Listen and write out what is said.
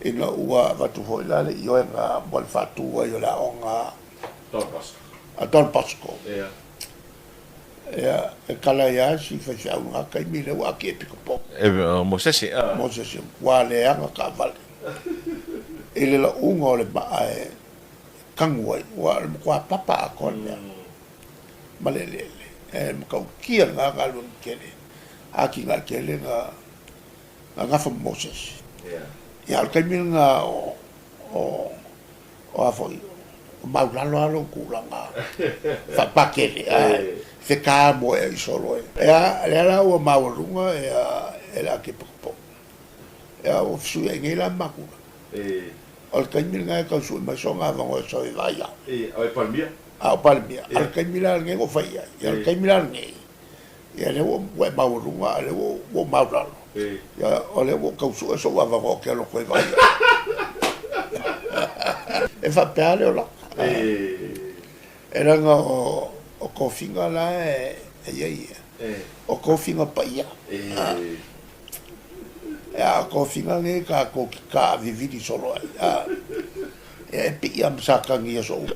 Ina ua avatu foi la le ioega mo le faatu ai o le aoga a Don Bosco, ia, e kala ai lava si faifeau i lena taimi lea ua Akiepikopo. O Mosese. Mosese, ua leaga taavale i le lauga o le maa e tanu ai, ua o le matua papa atoa le mea ma le eleele. E matautia lena galuega tele, atinae tele na na gafa ma Mosese. Ia, a o le taimi lena o, o, o a foi, o maulalo lava lou tulaga faapakele, a feta moe ai solo e. Ia, lea la ua maualuga ia e le Akepakapo. Ia, ua fesuiai nei la ma matua. O le taimi lena e tau sue mai sona avanoa e sau e vaai au. A o Palemia? A o Palemia. A o le taimi la lenei ua fai i ai. Ia, o le taimi la lenei, Ia lea ua ua e maualuga a o lea ua ua ou maulalo. Ia o lea ua ou tau sue sou avanoa ou te alu atu ai vaai ai. E faapea le olaga. E leaga o o tofiga la e i ai ia, o tofiga paia. Ia a o tofiga nei tatou te taavivili solo ai, ia e pii lava ma Satani i aso uma.